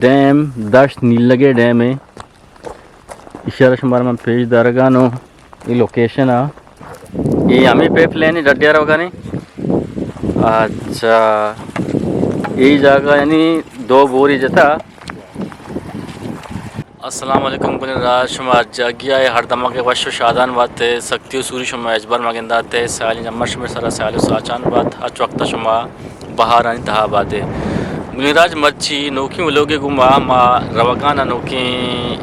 ڈیم، دشت نیلگے ڈیم ءِ، ایشی ءَ را شمارا من پیش دارگانوں، اے لوکیشن ءَ، اے ہمے پیپ لائن ءِ ڈڈے ءَ روگانے۔ اچھا، اے جاگہ یعنی دو بوری جتا۔ السلام علیکم گلیں راج، شما جاگی آئے ہر دمگ وش و شادان بات، سختی و سوری شما اجبر مگندات، سیالیں جمر شما سرا سیال و ساچان بات، ہر وقت شما بہارانی تہا بات۔ گلیں راج، مرچی نوکیں ولوگے گوں ما، ما روگان ءَ نوکیں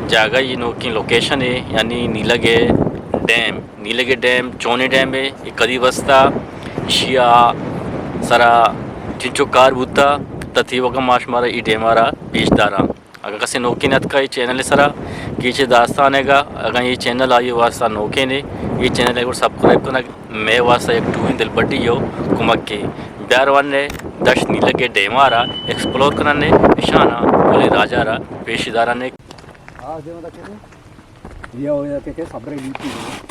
جاگہ ای، نوکیں لوکیشن ءِ، یعنی نیلگ ءِ ڈیم۔ نیلگ ءِ ڈیم چونیں ڈیم ءِ، اے کدی بستا، ایشی ءِ سرا چنچو کار بوتا، تہ تیوگا ما شمارا اے ڈیم ءَ را پیش داراں۔ اگاں کسے نوکیں اتکا اے چینل ءِ سرا کہ چہ داستان ءَ گا، اگاں اے چینل آئی واسطہ نوکیں نے، اے چینل ءَ گڑا سبسکرائب کنگ مئے واسطہ یک ٹوہیں دلبڈی و کمکے۔ بیا روان نے دشت نیلگ ءِ ڈیم ءَ را ایکسپلور کنن نے، اشانا گلیں راجا را پیش دارن نے۔ یہ ہو جاتے کہ صبر لیتی ہے۔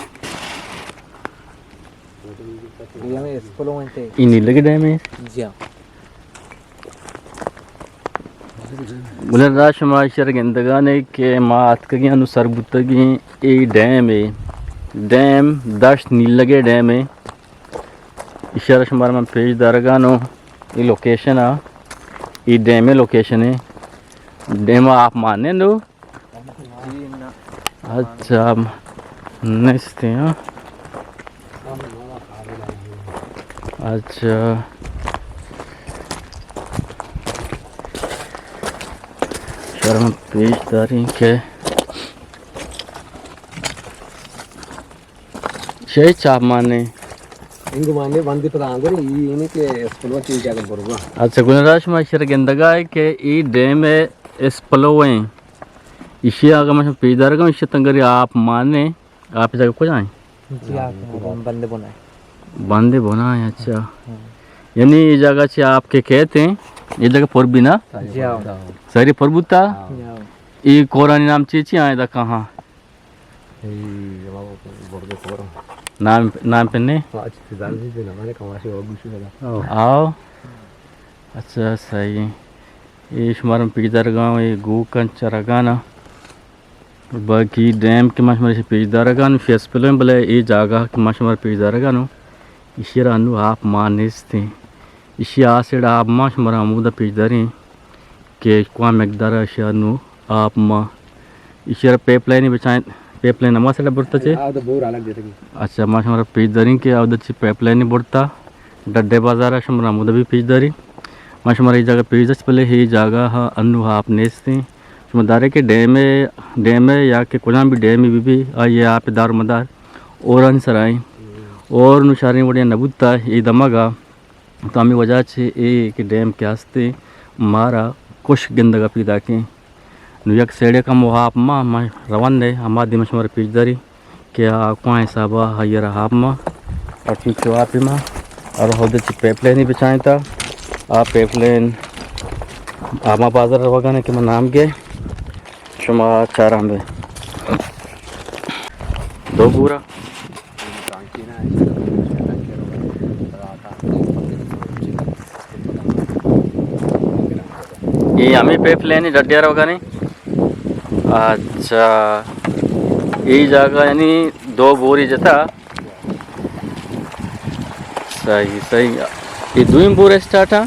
یہ ہمیں ایکسپلور ہوتے۔ اے نیلگ ڈیم ہے؟ جی ہاں۔ گلیں راج، شما ایشی ءَ را گندگانے کہ ما اتکگیں انوں سر بوتگیں اے ڈیم ءَ، ڈیم دشت نیلگ ءِ ڈیم ءَ۔ ایشی ءَ را شمارا من پیش دارگانوں اے لوکیشن ءَ، اے ڈیم ءِ لوکیشن ءَ۔ ڈیم ءَ آپ مان نہ اِنت؟ اچھا، نیست اِنت، ہاں۔ اچھا۔ شمارا من پیش داریں کہ شے چاپ مانے۔ انگو مانے بندی پدا آنگو ای اینی کہ اسپلو چیز جاگہ برگا۔ اچھا، گلیں راج، شما ایشی ءَ را گندگا ہے کہ اے ڈیم ءَ اسپلو ایں۔ ایشی ءَ اگاں من پیش دارگاں، ایشی ءَ تنگری آپ مانے، آپ جاگہ کجا ایں؟ جی، آپ بندے بنا ہے۔ بندے بنا ہے، اچھا۔ ہاں۔ یعنی اے جاگہ چہ آپ کہ کئیت ایں، اے جاگہ پر بی نا؟ جی ہاں۔ ساری پر بوتا؟ ہاں۔ جی ہاں۔ اے کورانی نام چی چی آئیں دا کہاں؟ اے، ہما بڑدو خبر۔ نام، نام پہ نے؟ ہاں، اچھا، تے دار جی، تے نام نے کماشی اور گوشی لگا۔ او۔ آؤ۔ اچھا، صحیح۔ اے شمارا من پیش دارگاں، اے گوکاں چرگانا۔ باقی ڈیم کہ ما شمارا پیش دارگانوں، شے اسپلو ایں، بلے اے جاگہ کہ ما شمارا پیش دارگانوں، ایشی ءَ را انوں آپ مان نیست ایں۔ ایشی ءَ آ سیڈ آپ مان شمارا ہمودا پیش داریں۔ کہ کواں مقدار ءَ ایشی ءَ نوں آپ مان۔ ایشی ءَ را پیپ لائن بچائیں، پیپ لائن ہما سیڈ ءَ برتا چے؟ آ، تو بور الگ دیتگی۔ اچھا، ما شمارا پیش داریں کہ اودا چے پیپ لائن برتا، ڈڈے بازار ءَ شمارا ہمودا بھی پیش داریں۔ ما شمارا اے جاگہ پیش داشت، بلے اے جاگہ ءَ انوں آپ نیست ایں۔ شما دارے کہ ڈیم ءَ، ڈیم ءَ یا کہ کجام بھی ڈیم ءَ بھی، بھی آئی ءِ آپ ءِ دار مدار اورانی سرا ایں۔ اور نوں شریں وڑے نہ بوتا اے دمگ ءَ۔ تو ہمے وجہ چہ اے کہ ڈیم کہ ہست ایں، مارا کش گندگ ءَ پیداک ایں۔ نوں یک سیڈے کمو آپ مان، ما روان ایں، ہما دیم ءَ شمارا پیش داریں کہ آ کواں حساب ءَ آئی ءَ را آپ مان، اور چنچو آپ مان، اور ہودے چہ پیپ لائن بچائیں تا، آ پیپ لائن ہما بازار روگا نہ کہ من نام گے شما چاراں بے۔ دو بورا۔ اے ہمے پیپ لائن ڈڈے ءَ روگا نے؟ اچھا، اے جاگہ یعنی دو بوری جتا۔ صحیح، صحیح۔ اے دوئیں بور اسٹارٹ ہاں۔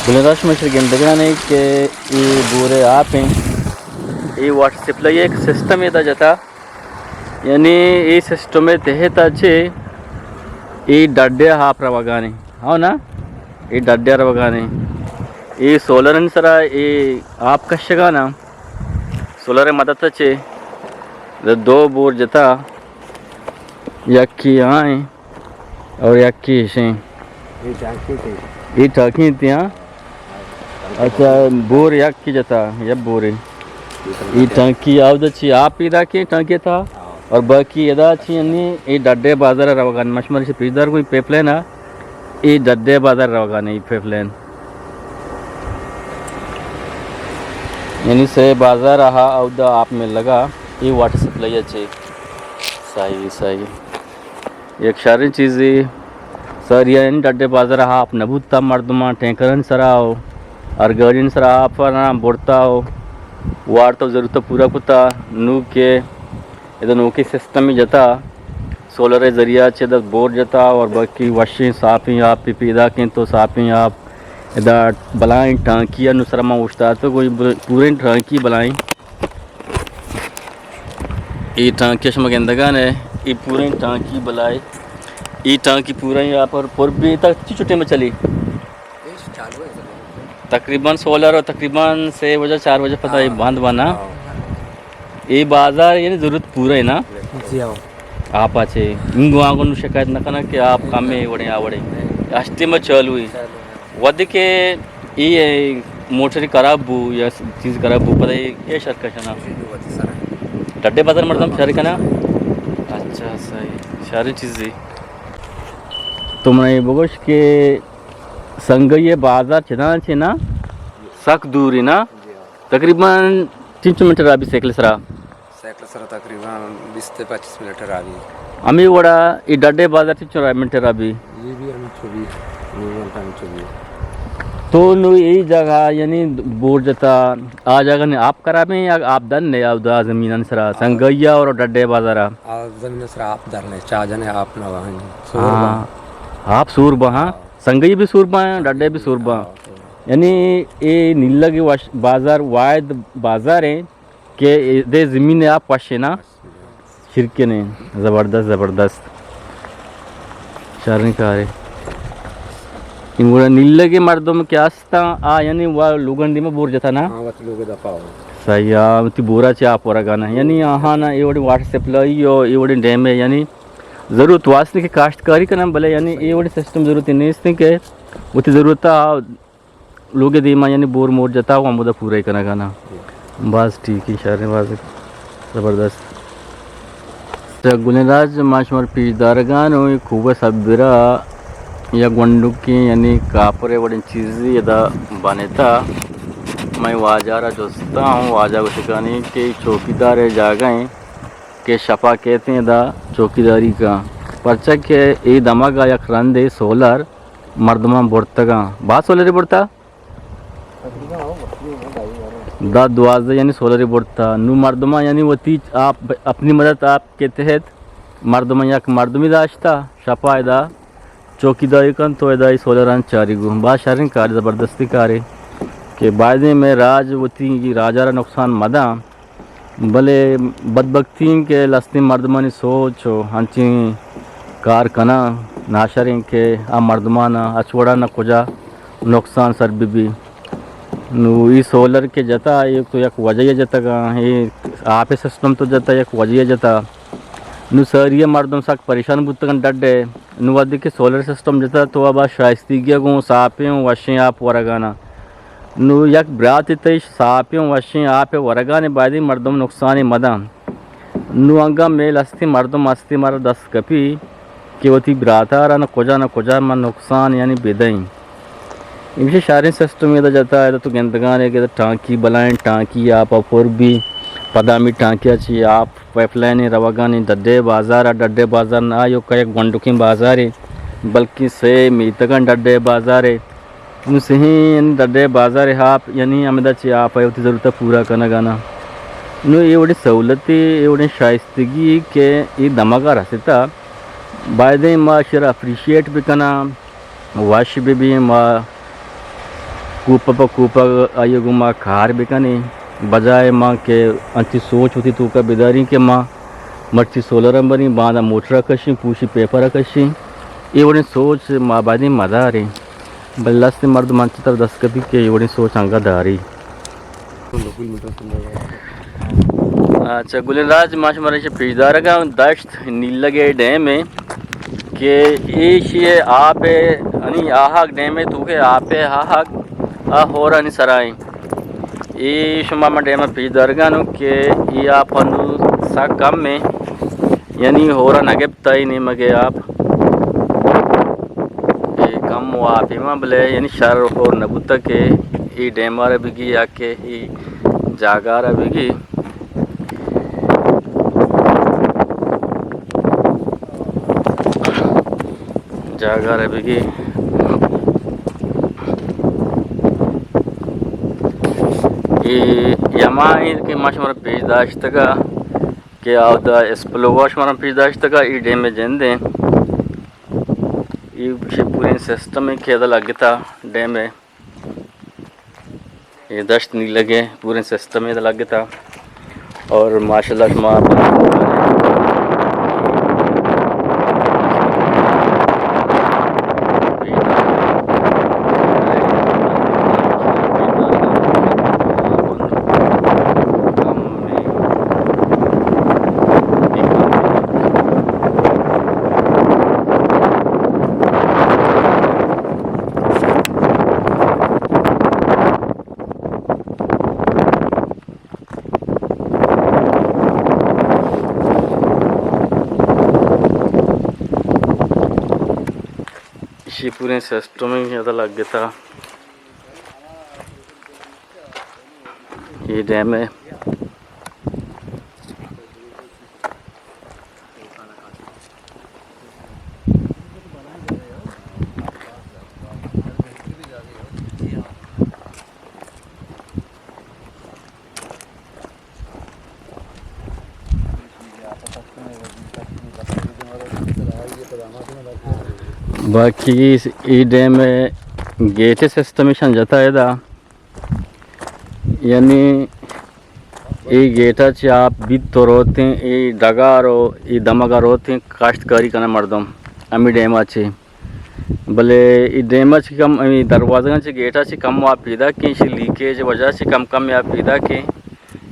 گلیں راج، شما ایشی ءَ را گندگانے کہ اے بور ءِ آپ ایں۔ اے واٹر سپلائی ءِ یک سسٹم ادا جتا۔ یعنی اے سسٹم ءِ تحت ءَ چے اے ڈڈے ءَ آپ روگانے، ہو نا؟ اے ڈڈے ءَ روگانے۔ اے سولر ءِ سرا اے آپ کشگانا۔ سولر ءِ مدد ءَ چے دو بور جتا، یکے آئیں اور یکے اشیں۔ اے ٹانکی تھی۔ اے ٹانکی تھی، ہاں۔ اچھا، بور یک کی جتا، یک بورے۔ اے ٹانکی آودا چی آپ پیدا کے ٹانکی تھا، اور باقی ادا چی یعنی اے ڈڈے بازار روگان، ما شمارا چی پیش دار گوں پیپ لائن ءَ، اے ڈڈے بازار روگان اے پیپ لائن۔ یعنی سے بازار آہا اودا آپ ملگا، اے واٹر سپلائی اچے۔ صحیح، صحیح۔ یک شریں چیزے، ساری ءَ یعنی ڈڈے بازار ءَ آپ نہ بوتا، مردماں ٹینکرانی سرا و ہر گاڑی سرا آپ ءَ برتا ءُ وارتا ءُ ضرورت پورا کتا۔ نوں کہ ادا نوکیں سسٹمے جتا، سولر ءِ ذریعہ چہ ادا بور جتا اور باقی وشیں صافیں آپ پیداک اِنت، تو صافیں آپ ادا بلائیں ٹانکی ءَ نوں سرا ما اوشتاتگ، پوریں ٹانکی بلائیں۔ اے ٹانکی شما گندگان ئے، اے پوریں ٹانکی بلائے، اے ٹانکی پوریں آپ ءَ پر بی تک چی چھٹے میں چلی؟ تقریباً سولر ءَ تقریباً سے بجہ چار بجہ پدا اے بند بنا۔ اے بازار یعنی ضرورت پورا ہے نا؟ جی ہاں۔ آپ ءَ چہ انگو آنگو نوں شکایت نہ کناں کہ آپ کم ہے وڑیں آ وڑیں۔ ہشتے میں چالو ہے۔ ودی کہ اے موٹر خراب بو یا چیز خراب بو، پدا اے کئے شر کشنا؟ ڈڈے بازار مردم شر کنا؟ اچھا، صحیح۔ شریں چیزے۔ تو من اے بگوش کہ سنگئی ءِ بازار چداں چہ نا؟ سک دور ہے نا؟ تقریباً چنچو منٹ رابی سائیکل سرا؟ سائیکل سرا تقریباً بیست پچیس منٹ رابی۔ ہمے وڑا اے ڈڈے بازار چنچو منٹ رابی؟ یہ بھی ہمیں چوبی، نو گھنٹہ ہمیں چوبی۔ تو نوں اے جگہ یعنی بور جتا، آ جگہ نے آپ خراب ہیں یا آپ دن نے اودا زمینان سرا، سنگیا اور ڈڈے بازارا؟ آ زمین سرا آپ در نے، چا جنے آپ نہ وہاں۔ ہاں، آپ سور بہاں۔ سنگئی بھی سور بہاں، ڈڈے بھی سور بہاں۔ یعنی اے نیلگ وش-، بازار واحد بازار ہیں کہ دے زمین آپ وشے نا؟ شرکنے۔ زبردست، زبردست۔ شریں کارے۔ انگوڑا نیلگ مردم کہ استاں، آ یعنی وا لوگن دیما بور جتا نا؟ ہاں، وت لوگ دپا ہو۔ صحیح، آ وتی بورا چہ آپ ورگانا۔ یعنی آہانا اے وڑی واٹر سپلائی ہو، اے وڑی ڈیم ہے، یعنی ضرورت واسطے کہ کاشتکاری کنن، بلے یعنی اے وڑی سسٹم ضرورت نیست کہ وتی ضرورت آ لوگ دیما یعنی بور مور جتا و ہمودا پورا کنگانا۔ بس ٹھیک ہے، شریں، باز زبردست۔ تو گلیں راج ما شمار پیش دارگان و کوہ سبرا یا گونڈوکیں یعنی کاپرے وڑیں چیزی ادا بنتا۔ میں واجہ را جستا ہوں، واجہ گوشگانی کہ چوکیدار جاگہ ہیں کہ شپا کیت ادا چوکیداری کا، پرچا کہ اے دمگا یک رندے سولر مردماں برتگاں۔ باز سولری برتا؟ دہ دوازدہ یعنی سولری برتا۔ نوں مردماں یعنی وتی آپ، اپنی مدد آپ کے تحت مردماں یک مردمی داشتا، شپا ادا چوکیداری کنت و ادا ای سولران چاری گوں۔ باز شریں کارے، زبردستیں کارے کہ بایدیں مئے راج وتی راجا را نقصان مداں۔ بلے بدبختی انت کہ لستیں مردمانی سوچ و انچیں کار کناں ناشریں کہ آ مردماناں ہچ وڑا نہ کجا نقصان سر بہ بی۔ نوں ای سولر کہ جتا، اے تو یک وجہ ء جتگاں، اے آپ ء سسٹم تو جتا، یک وجہ ء جتا۔ نوں ساری ء مردم سک پریشان بوتگن ڈڈ ء۔ نوں وھدے کہ سولر سسٹم جتا تو ابا شائستگی ء گوں ساپیں و وشیں آپ ورگانا۔ نوں یک براتے تئی ساپیں و وشیں آپ ء ورگانے بایدیں مردم نقصانے مداں۔ نوں انگا مئے لستیں مردم ہستی مارا دست کپی کہ وتی براتارا نہ کجا نہ کجا من نقصان یعنی بدئیں۔ ہمیشہ شریں سسٹم ادا جتا، ادا تو گندگانے کہ ٹانکی بلائیں، ٹانکی آپ ء پر بی، پدا ہمے ٹانکی ء چہ آپ پائپ لائن روگانی ڈڈے بازار ء، ڈڈے بازار نہ آیوکا یک گونڈکیں بازارے، بلکیں سے میتگاں ڈڈے بازارے۔ نوں سہیں یعنی ڈڈے بازار آپ یعنی ہمدا چہ آپ ء وتی ضرورت ء پورا کنگانا۔ نوں اے وڑیں سہولتے، اے وڑیں شائستگی کہ اے دمگا رستا، بایدیں ما اشرا اپریشیٹ بکناں، وش بہ بیں، ما کوپہ پہ کوپہ آئی ء گوں ما کار بکنیں، بجائے ما کہ انچیں سوچ وتی توکا بداریں کہ ما مرچی سولر ء بریں، باندا موٹر ء کشیں، پوشی پیپر ء کشیں، اے وڑیں سوچ ما بایدیں مداریں۔ بلے لستیں مردم انچیں تر دست کپی کہ اے وڑیں سوچ انگا داری۔ اچھا، گلیں راج، ما شمارا ایشی پیش دارگا دشت نیلگ ء ڈیم ء کہ ایشی ء آپ ء، یعنی آہگ ڈیم ء توکہ آپ ء آہگ آ ہورانی سرا ایں۔ اے شما من ڈیم ء پیش دارگا نوں کہ اے آپ انو سک کم ء، یعنی ہورا نہ گپتا اے نیمگ ء آپ۔ اے کم و آپے ما بلے یعنی شر ہور نہ بوتا کہ اے ڈیم ء را بگی یا کہ اے جاگہ ء را بگی۔ جاگہ ء را بگی۔ اے یما ایں کہ ما شمارا پیش داشتگا کہ آودا اسپلو وا شمارا پیش داشتگا، اے ڈیم ءِ جند ایں۔ اے چہ پوریں سسٹم ایں کہ ادا لگتا ڈیم ءِ۔ اے دشت نیلگ ءِ پوریں سسٹم ادا لگتا۔ اور ماشاءاللہ شما ایشی پوریں سسٹم ایں ادا لگتا اے ڈیم ءِ۔ باقی اے ڈیم ءِ گیٹ ءِ سسٹم ایشاں جتا ادا، یعنی اے گیٹ ءَ چہ آپ بیت تو روتیں، اے ڈگار و اے دمگ ءَ روتیں کاشتکاری کناں مردم ہمے ڈیم ءَ چہ۔ بلے اے ڈیم ءَ چہ کم، اے دروازگاں چہ گیٹ ءَ چہ کم آپ پیداک ایں، ایشی لیکیج وجہ چہ کم کم آپ پیداک ایں۔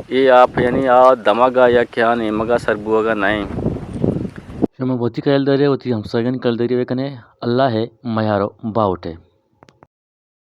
اے آپ یعنی آ دمگ ءَ یا کیا نیمگ ءَ سر بوگ ءَ نہ ایں۔ شما وتی کایل دارے، وتی ہمساہگانی کایل داری بکنے۔ اللہ ءِ میار و باہوٹ ءَ۔